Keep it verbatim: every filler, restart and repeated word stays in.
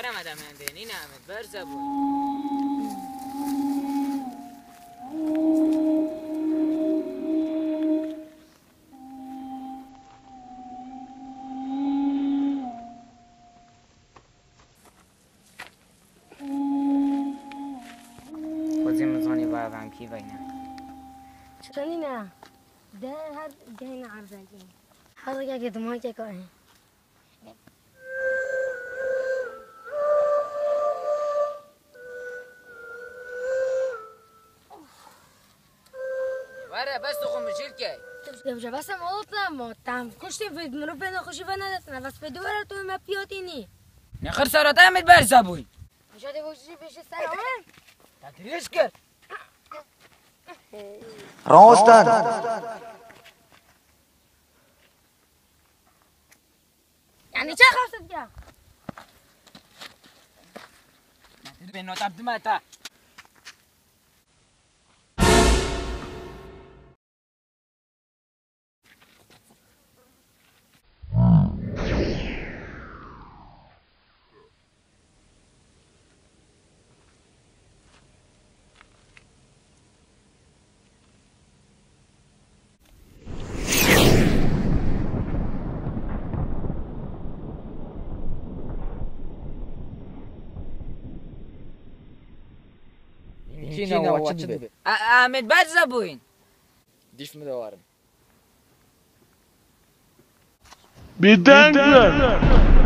Nîne Amed, em ê nîne Amed, berze bû. Xwezî min zanî ba ev em kî veyne. Çi nîne? De her gehîne erdekê. Her gehê dimakeke heye. Were, bes dixwe mijîl key. Tu bişkevje bes em oğlum tamam. Tam kuştî ve mirovê nexweşî ve nedetine. Bes pê dû were tu me piyotînî. Nexir sera te em ê berze bûyn. Mijadê bu jî bêje ser awe. Te dirêj kir. Rawestan. Yani çi xews dike? Bê nota bidime te. Çîna wa çi dibe? A-, Amed berze bûyn. Dîf min de warin. Bêdeng be.